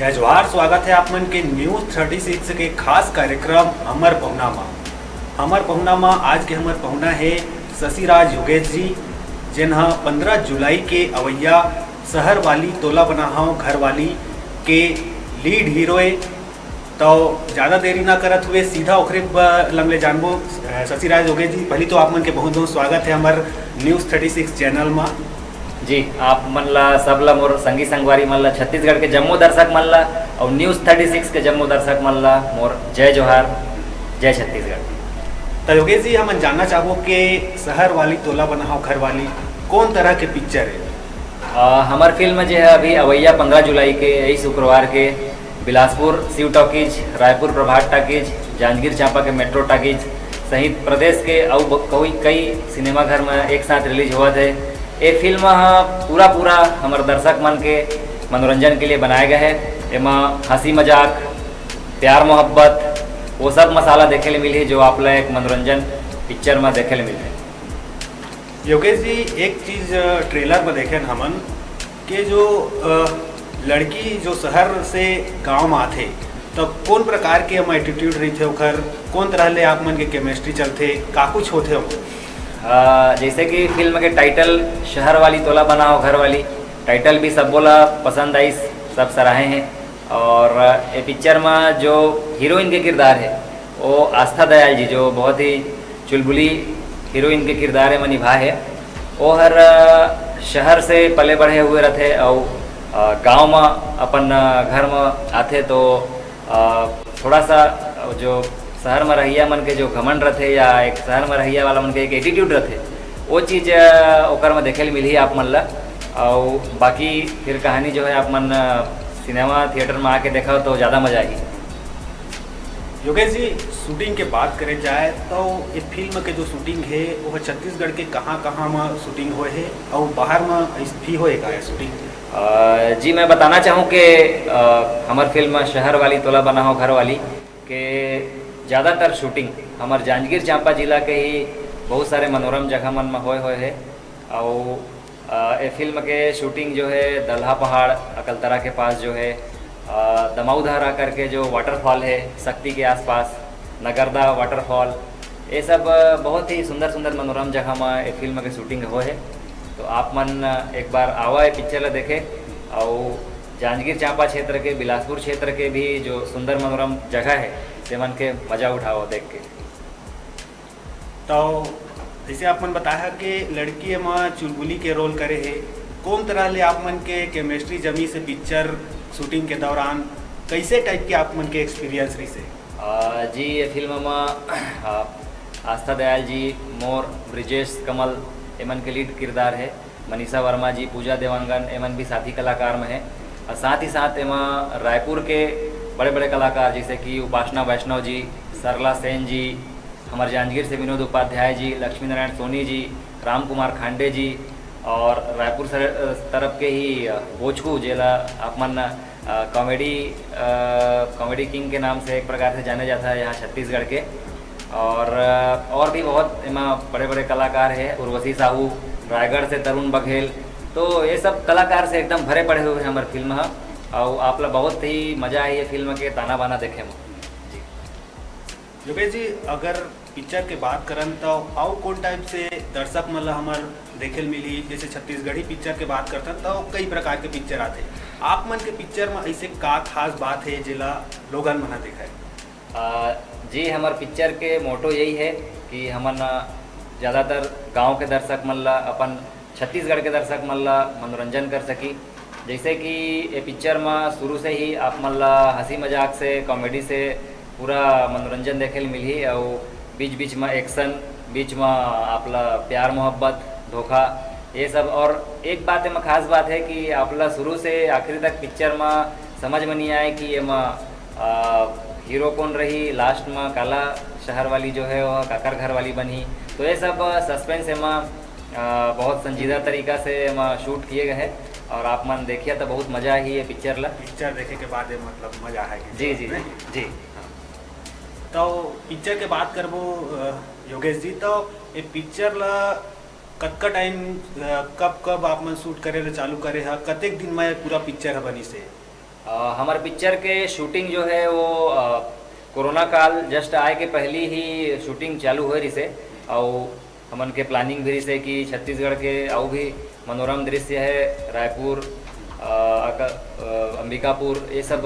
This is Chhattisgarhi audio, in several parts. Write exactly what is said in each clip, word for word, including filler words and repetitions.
जय जोहार, स्वागत है आप मन के न्यूज़ थर्टी सिक्स के खास कार्यक्रम हमर पहुना मा। हमर पहुना मा आज के हमर पहुना है शशिराज योगेश जी, जेन ह पंद्रह जुलाई के अवैया शहर वाली तोला बनाहव घर वाली के लीड हीरो ए। तो ज़्यादा देरी ना करत हुए सीधा ओखरे ब-, लंग ले जानबो। अ, शशिराज योगेश जी, पहली तो आप मन के बहुत बहुत स्वागत है हमर न्यूज़ थर्टी सिक्स चैनल मा। जी, आप मन ला, सब ला, मोर संगी संगवारी मन ला, छत्तीसगढ़ के जम्मो दर्शक मन ला अउ न्यूज़ थर्टी सिक्स के जम्मो दर्शक मन ला मोर जय जोहार, जय छत्तीसगढ़। त योगेश जी, हमन जानना चाहबो के शहर वाली तोला बनाहव घर वाली कौन तरह के पिक्चर है? अ, हमर फिल्म जे है अभी अवैया पंद्रह जुलाई के, यही शुक्रवार के बिलासपुर शिव टॉकीज, रायपुर प्रभात टॉकीज, जांजगीर चांपा के मेट्रो टॉकीज सहित प्रदेश के अउ ब-, कई, कई सिनेमा घर में एक साथ रिलीज होवत है। ये फिल्म ह पूरा, पूरा हमर दर्शक मन के मनोरंजन के लिए बनाए गए है। एमा हंसी मजाक, प्यार मोहब्बत, वो सब मसाला देखे ले मिलही जो आप ला एक मनोरंजन पिक्चर में देखे ले मिलही। योगेश जी, एक चीज, अ, ट्रेलर में देखे हमन के जो, अ, लड़की जो शहर से गांव में आथे, तो कौन प्रकार के एमा एटीट्यूड रहिथे ओखर, कौन तरह ले आप मन के केमिस्ट्री चलथे, का कुछ होथे ओमा? अ, जैसे कि फिल्म के टाइटल शहर वाली तोला बनाहव घर वाली, टाइटल भी सबो ला पसंद आइस, सब सराहे हैं। और ये पिक्चर में जो हीरोइन के किरदार है, वो आस्था दयाल जी, जो बहुत ही चुलबुली हीरोइन के किरदार एमा निभा है, वो हर, अ, शहर से पले बढ़े हुए रथे अउ, अ, गांव में अपन, अ, घर में आथे तो, अ, थोड़ा सा जो शहर में रहइया मन के जो घमंड रथे या एक शहर में रहइया वाला मन के एक एटीट्यूड रथे, वो चीज, अ, ओकर में देखे ल मिलही आप मन ला। अउ बाकी फिर कहानी जो है आप मन, अ, सिनेमा थिएटर में आके देखव तो ज़्यादा मजा आही। योगेश जी, शूटिंग के बात करे जाए तो ये फिल्म के जो शूटिंग है वो छत्तीसगढ़ के कहाँ कहाँ में शूटिंग हुए है और बाहर में भी होएगा ये शूटिंग? अ, जी, मैं बताना चाहूँ कि, अ, हमर फिल्म शहर वाली तोला बनाहव घर वाली के ज़्यादातर शूटिंग हमर जांजगीर चांपा जिला के ही बहुत सारे मनोरम जगह मन में होए हुए है। और, अ, ये फिल्म के शूटिंग जो है दलहा पहाड़ अकलतरा के पास जो है, अ, दमाऊधारा करके जो वाटरफॉल है शक्ति के आसपास, नगरदा वाटरफॉल, ये सब, अ, बहुत ही सुंदर सुंदर मनोरम जगह में ये फिल्म के शूटिंग हुए है। तो आप मन, अ, एक बार आवा ये पिक्चर ला देखे और जांजगीर चांपा क्षेत्र के, बिलासपुर क्षेत्र के भी जो सुंदर मनोरम जगह है, ते मन के मजा उठाओ देख के। तो जैसे आप मन बताया कि लड़की एमा चुलबुली के रोल करे है, कौन तरह ले आप मन के केमिस्ट्री जमी से पिक्चर शूटिंग के दौरान, कैसे टाइप के आप मन के एक्सपीरियंस रही से? अ, जी, ये फिल्म में, अ, आस्था दयाल जी, मोर, ब्रिजेश कमल, एमन के लीड किरदार है। मनीषा वर्मा जी, पूजा देवांगन, एमन भी साथी कलाकार में है। और साथ ही साथ एमा रायपुर के बड़े-बड़े कलाकार जैसे कि उपासना वैष्णव जी, सरला सेन जी, हमर जांजगीर से विनोद उपाध्याय जी, लक्ष्मी नारायण सोनी जी, राम कुमार खांडे जी और रायपुर सर-, तरफ के ही, अ, बोचकू जेला आप मन, अ, कॉमेडी, अ, कॉमेडी किंग के नाम से एक प्रकार से जाने जाता है यहाँ छत्तीसगढ़ के। और, अ, और भी बहुत एमा बड़े-बड़े कलाकार हैं, उर्वशी साहू, रायगढ़ से तरुण बघेल, तो ये सब कलाकार से एकदम भरे पड़े हुए हैं हमर फिल्म ह। और आप ला बहुत ही मजा आई ये फिल्म के ताना बाना देखे में। जी। योगेश जी, अगर पिक्चर के बात करन तो अउ कौन टाइप से दर्शक मन ला हमर देखे ल मिलही? जैसे छत्तीसगढ़ी पिक्चर के बात करथन तो कई प्रकार के पिक्चर आथे, आप मन के पिक्चर में ऐसे का खास बात है जेला लोगन मन ह देखय? अ, जी, हमर पिक्चर के मोटो यही है कि हमन, अ, ज़्यादातर गांव के दर्शक मन ला, अपन छत्तीसगढ़ के दर्शक मन ला मनोरंजन कर सकी। जैसे कि ये पिक्चर म शुरू से ही आप मन ला हंसी मजाक से, कॉमेडी से पूरा मनोरंजन देखे ल मिलही, अउ बीच बीच म एक्शन, बीच म आप ला प्यार मोहब्बत, धोखा, ये सब। और एक बात एमा खास बात है कि आप ला शुरू से आखिरी तक पिक्चर म समझ में नहीं आए कि एमा, अ, हीरो कौन रही, लास्ट म काला शहर वाली जो है वो काकर घर वाली बनही। तो ये सब सस्पेंस एमा, अ, बहुत संजीदा तरीका से एमा शूट किए गए हैं और आप मन देखिए तो बहुत मजा आही ये पिक्चर ला। पिक्चर देखे के बाद ये मतलब मजा आही। जी, जी, जी। तो पिक्चर के बात करबो, अ, योगेश जी, तो ये पिक्चर ला कतका टाइम, अ, कब कब आप मन शूट करे ले चालू करे हा, कतेक दिन में पूरा पिक्चर ह बनिस हे? अ, हमर पिक्चर के शूटिंग जो है वो, अ, कोरोना काल जस्ट आए के पहली ही शूटिंग चालू होए रिसे, अउ हमन के प्लानिंग भी रिसे कि छत्तीसगढ़ के अउ भी मनोरम दृश्य है, रायपुर, अ, अक-, अ, अंबिकापुर, ये सब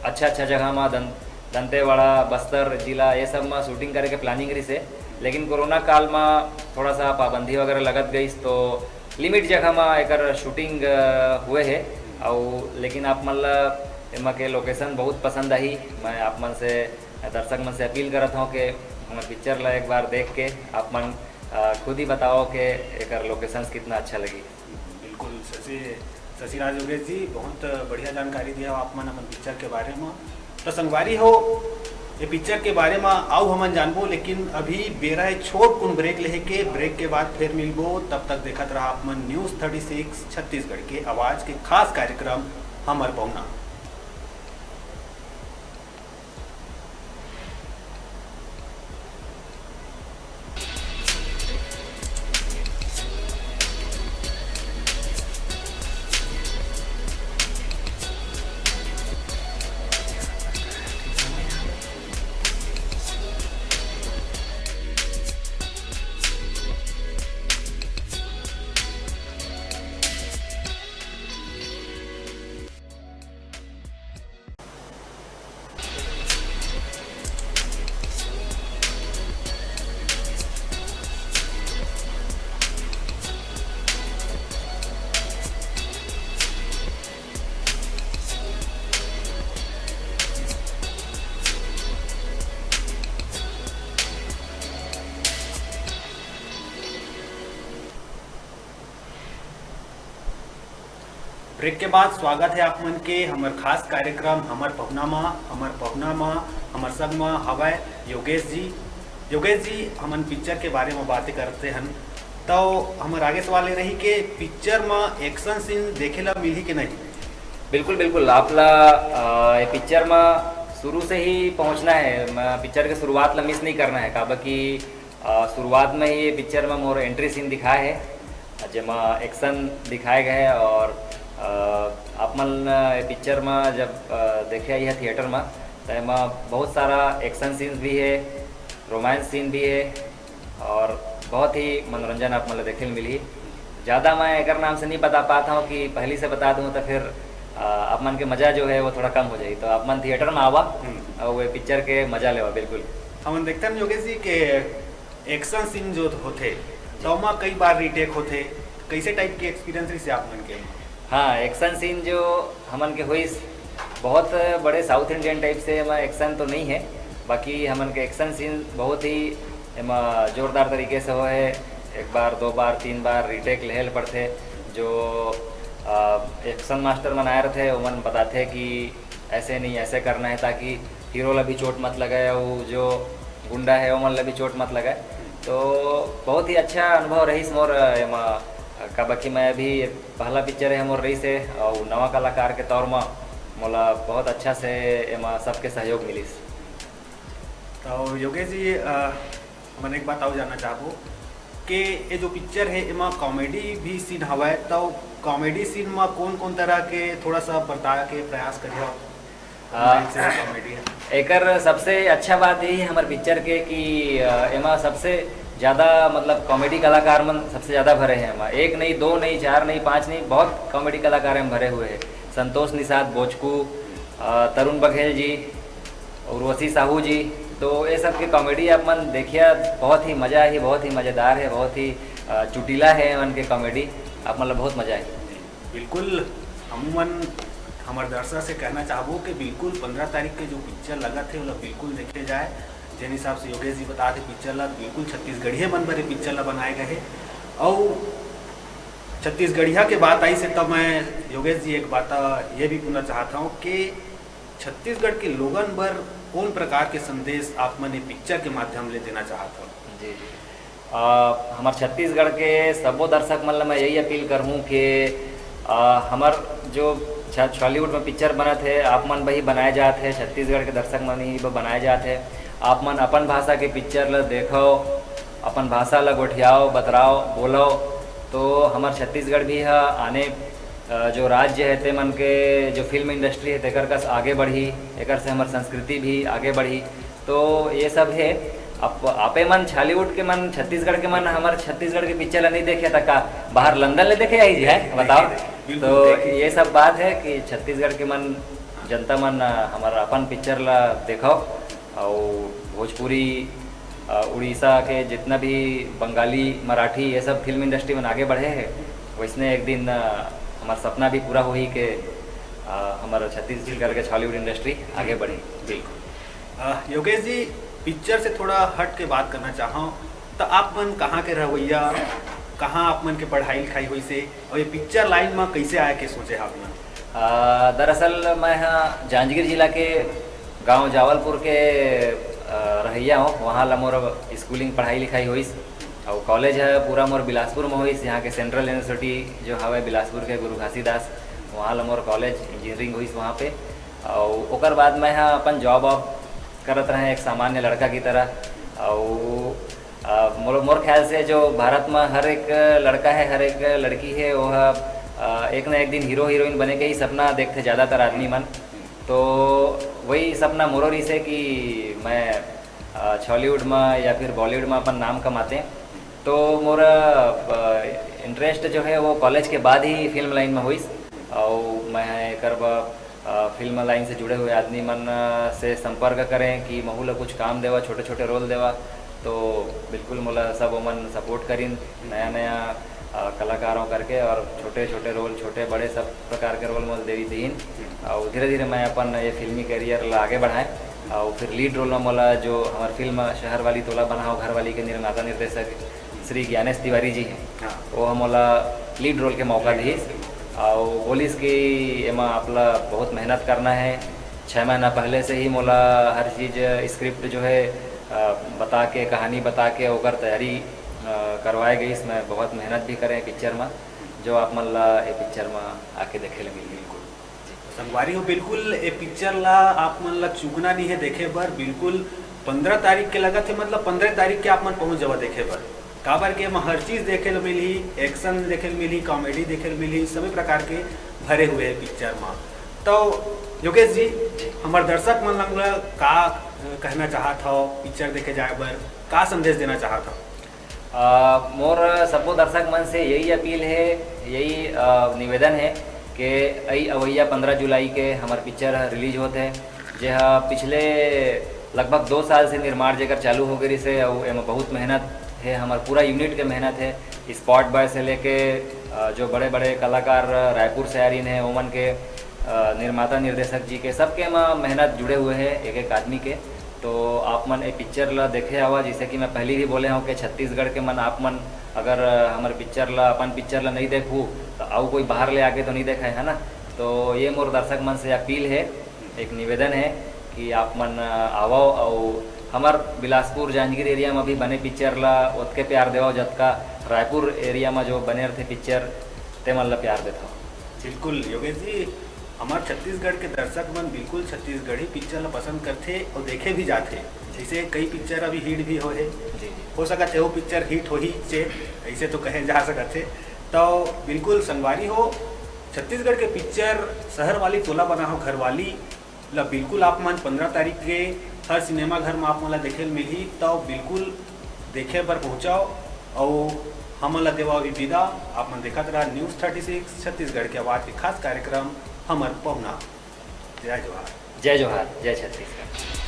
अच्छा अच्छा जगह मा दं-, दंतेवाड़ा, बस्तर जिला, ये सब मा शूटिंग करे के प्लानिंग रिसे। लेकिन कोरोना काल मा थोड़ा सा पाबंदी वगैरह लगत गइस, तो लिमिट जगह मा एकर शूटिंग, अ, हुए हे। अउ लेकिन आप मन ला एमा के लोकेशन बहुत पसंद आही। मैं आप मन से, दर्शक मन से अपील करत हौं कि हमर पिक्चर ला एक बार देख के आप मन, अ, खुद ही बताओ कि एकर लोकेशंस कितना अच्छा लगी। बिल्कुल, शशि, शशिराज योगेश जी, बहुत बढ़िया जानकारी दिया आप मन अपन पिक्चर के बारे में। तो संगवारी हो, ये पिक्चर के बारे में आउ हमन जानबो, लेकिन अभी बेरा है छोट कुन ब्रेक लेहे के। ब्रेक के बाद फिर मिलबो, तब तक देखत रहा आप मन न्यूज़ थर्टी सिक्स छत्तीसगढ़ के आवाज़ के खास कार्यक्रम हमर पहुना। ब्रेक के बाद स्वागत है आप मन के हमर खास कार्यक्रम हमर पहुना मा। हमर पहुना मा हमर संग मा हवय योगेश जी। योगेश जी, हमन पिक्चर के बारे में बातें करते हन, तो हमर आगे सवाल ये रही कि पिक्चर में एक्शन सीन देखे ला मिलही कि नहीं? बिल्कुल, बिल्कुल। आप ला, अ, ये पिक्चर में शुरू से ही पहुंचना है, म-, पिक्चर के शुरुआत ला मिस नहीं करना है, काबर कि, अ, शुरुआत में ही ये पिक्चर में मोर एंट्री सीन दिखाए है, जेमा एक्शन दिखाए गए है। और, अ, आप मन ये पिक्चर में जब, अ, देखे आई है थिएटर में, तो एमा बहुत सारा एक्शन सीन्स भी है, रोमांस सीन भी है, और बहुत ही मनोरंजन आप मन ल देखे ल मिलही। ज़्यादा मैं एकर नाम से नहीं बता पाता हूँ कि पहली से बता दूँ तो फिर, अ, आप मन के मज़ा जो है वो थोड़ा कम हो जाही। तो आप मन थिएटर में आवा हम्म। और वो पिक्चर के मज़ा लेवा, बिल्कुल। हमन देखथन योगेश जी के एक्शन सीन जो होथे, तो ओमा कई बार रीटेक होथे, कैसे टाइप के एक्सपीरियंस रहिसे आप मन के? हाँ, एक्शन सीन जो हमन के होइस, बहुत बड़े साउथ इंडियन टाइप से एमा एक्शन तो नहीं है, बाकी हमन के एक्शन सीन बहुत ही एमा जोरदार तरीके से होए है। एक बार, दो बार, तीन बार रीटेक लेहे ल पड़थे। जो, अ, एक्शन मास्टर मन आए रथे, ओमन बताथे कि ऐसे नहीं, ऐसे करना है ताकि हीरो ला भी चोट मत लगे, वो जो गुंडा है ओमन ला भी चोट मत लगे। तो बहुत ही अच्छा अनुभव रहिस मोर एमा, काबर कि मैं अभी पहला पिक्चर है मोर रहिस है, और नवा कलाकार के तौर मा मोला बहुत अच्छा से एमा सबके सहयोग मिलिस। तो योगेश जी, अ, हमन एक बात अउ जानना चाहबो कि ये जो पिक्चर है, एमा कॉमेडी भी सीन हवय, तो कॉमेडी सीन मा कौन-कौन तरह के थोड़ा सा बता के प्रयास करियो? आ, कॉमेडी है। एकर सबसे अच्छा बात यही है हमर पिक्चर के कि, अ, एमा सबसे ज़्यादा, मतलब, कॉमेडी कलाकार मन सबसे ज़्यादा भरे हैं एमा। एक नहीं, दो नहीं, चार नहीं, पाँच नहीं, बहुत कॉमेडी कलाकार एम भरे हुए हैं। संतोष निषाद बोचकू, अ, तरुण बघेल जी, उर्वशी साहू जी, तो ये सब के कॉमेडी आप मन देखिए, बहुत ही मज़ा ही, बहुत ही मज़ेदार है, बहुत ही, अ, चुटीला है उनके कॉमेडी, आप मन ला बहुत मज़ा आही। बिल्कुल, हमू मन हमर दर्शक से कहना चाहबो कि बिल्कुल पंद्रह तारीख के जो पिक्चर लगत है, ओला बिल्कुल देखे जाए। जेन हिसाब से योगेश जी बतात हे, पिक्चर ला बिल्कुल छत्तीसगढ़िया मन बर ये पिक्चर ला बनाए गए है। और छत्तीसगढ़िया के बात आई से, तब मैं योगेश जी एक बात ये भी पूछना चाहता हूँ कि छत्तीसगढ़ के लोगन बर कौन प्रकार के संदेश आप मन ये पिक्चर के माध्यम ले देना चाहत हव? जी, जी। अ, हमर छत्तीसगढ़ के सबो दर्शक मन ल मैं यही अपील करहूँ कि, अ, हमर जो छ-, छॉलीवुड में पिक्चर बनत हे, आप मन बर ही बनाए जात हे, छत्तीसगढ़ के दर्शक मन ही बर बनाए जात हे। आप मन अपन भाषा के पिक्चर ल देखव, अपन भाषा ल गोठियाव, बतराव, बोलव, तो हमर छत्तीसगढ़ भी ह आने अ, जो राज्य हे ते मन के जो फिल्म इंडस्ट्री हे तेकर कस आगे बढ़ही, एकर से हमर संस्कृति भी आगे बढ़ही। तो ये सब हे। आप, आपे मन छॉलीवुड के मन, छत्तीसगढ़ के मन हमर छत्तीसगढ़ के पिक्चर ला नहीं देखे त का बाहर लंदन ले देखे आई जी, है बताओ। बिल्कुल तो देखे। ये सब बात है कि छत्तीसगढ़ के मन, जनता मन, अ, हमर अपन पिक्चर ला देखो। अउ भोजपुरी, अ, उड़ीसा के जितना भी बंगाली, मराठी, ये सब फिल्म इंडस्ट्री मन आगे बढ़े हे, वैसने एक दिन, अ, हमर सपना भी पूरा होही के, अ, हमर छत्तीसगढ़ के छॉलीवुड इंडस्ट्री आगे बढ़े। बिल्कुल। अ, योगेश जी, पिक्चर से थोड़ा हट के बात करना चाहूँ, तो आप मन कहाँ के रहवैया, कहाँ आप मन के पढ़ाई लिखाई होइसे, और ये पिक्चर लाइन में कैसे आए के सोचे हे आप मन? अ, दरअसल मैं ह जांजगीर जिला के गांव जावलपुर के, अ, रहैया हूँ। वहाँ ला मोर स्कूलिंग, पढ़ाई लिखाई होइस, और कॉलेज है पूरा मोर बिलासपुर में होइस, यहाँ के सेंट्रल यूनिवर्सिटी जो हवे बिलासपुर के गुरु घासीदास, वहाँ ला मोर कॉलेज इंजीनियरिंग होइस वहाँ पे। और ओकर बाद मैं ह अपन जॉब वॉब करत रहे एक सामान्य लड़का की तरह। और अ, मोर, मोर ख्याल से जो भारत में हर एक लड़का है, हर एक लड़की है, वो ह, अ, एक ना एक दिन हीरो हीरोइन बने के ही सपना देखते ज़्यादातर आदमी मन। तो वही सपना मोरो रहिस है कि मैं, अ, छॉलीवुड में या फिर बॉलीवुड में अपन नाम कमाते। तो मोर इंटरेस्ट जो है वो कॉलेज के बाद ही फिल्म लाइन में होइस। और मैं एकर बा अ, फिल्म लाइन से जुड़े हुए आदमी मन, अ, से संपर्क करें कि महू ला कुछ काम देवा, छोटे-छोटे रोल देवा, तो बिल्कुल मोला सब ओमन सपोर्ट करिन, नया-नया, अ, कलाकारों करके और छोटे-छोटे रोल, छोटे-बड़े सब प्रकार के रोल मोल देवी दीन। और धीरे-धीरे मैं अपन ये फिल्मी करियर ला आगे बढ़ाएँ। और फिर लीड रोल में मोला जो हमार फिल्म शहर वाली तोला बनाओ घर वाली के निर्माता निर्देशक श्री ज्ञानेश तिवारी जी हैं, हाँ। वो ह मोला लीड रोल के मौका दिस। और बोलिस कि एमा आप ला बहुत मेहनत करना है। छः महीना पहले से ही मोला हर चीज़, स्क्रिप्ट जो है, अ, बता के, कहानी बता के ओकर तैयारी, अ, करवाए गइस। मैं बहुत मेहनत भी करें पिक्चर में, जो आप मन ला ये पिक्चर में आके देखे ले मिली। बिल्कुल। संगवारी हो, बिल्कुल ए पिक्चर ला आप मन ला चूकना नहीं है देखे बर। बिल्कुल पंद्रह तारीख के लगत है, मतलब पंद्रह तारीख के आप मन पहुंच जावा देखे बर, काबर के एमा हर चीज देखे ल मिलही, एक्शन देखे ल मिलही, कॉमेडी देखे ल मिलही, सभी प्रकार के भरे हुए है पिक्चर मा। तो योगेश जी, हमार दर्शक मन ला का, अ, कहना चाहत हव, पिक्चर देखे जाए बर का संदेश देना चाहत हव? अ, मोर सबो दर्शक मन से यही अपील है, यही, अ, निवेदन है कि अई अवैया पंद्रह जुलाई के हमर पिक्चर ह रिलीज होत है, जे ह पिछले लगभग दो साल से निर्माण जेकर चालू हो गए से, अउ एमा बहुत मेहनत है, हमर पूरा यूनिट के मेहनत है। स्पॉट बॉय से लेके, अ, जो बड़े-बड़े कलाकार रायपुर से आ रही हैं, ओमन के, अ, निर्माता निर्देशक जी के, सबके एमा मेहनत जुड़े हुए है एक-एक आदमी के। तो आप मन ए पिक्चर ला देखे आवा, जैसे कि मैं पहले भी बोले हूँ कि छत्तीसगढ़ के मन, आप मन अगर हमर पिक्चर ला, अपन पिक्चर ला नहीं देखू, तो अउ कोई बाहर ले आके तो नहीं देखा है ना। तो ये मोर दर्शक मन से अपील है, एक निवेदन है कि आप मन आवव, अउ हमर बिलासपुर जांजगीर एरिया में भी बने पिक्चर ला ओतके प्यार देवव, जतका रायपुर एरिया में जो बने रहते पिक्चर, ते मन ला प्यार देथव। बिल्कुल योगेश जी, हमार छत्तीसगढ़ के दर्शक मन बिल्कुल छत्तीसगढ़ी पिक्चर ला पसंद करथे और देखे भी जाथे। जैसे कई पिक्चर अभी हिट भी होए हे, जी, जी। हो सकत है वो पिक्चर हिट होही चे, ऐसे तो कहे जा सकत है। तो बिल्कुल संगवारी हो, छत्तीसगढ़ के पिक्चर शहर वाली तोला बना हो घर वाली ला बिल्कुल आप मन पंद्रह तारीख के हर सिनेमा घर में आप मन ला देखे ल मिलही, तो बिल्कुल देखे बर पहुँचाओ। और हमन ला देवा अभी विदा। आप मन देखत रहा न्यूज़ थर्टी सिक्स छत्तीसगढ़ के आवाज़ के खास कार्यक्रम हमर पहुना। जय जोहार। जय जोहार, जय छत्तीसगढ़।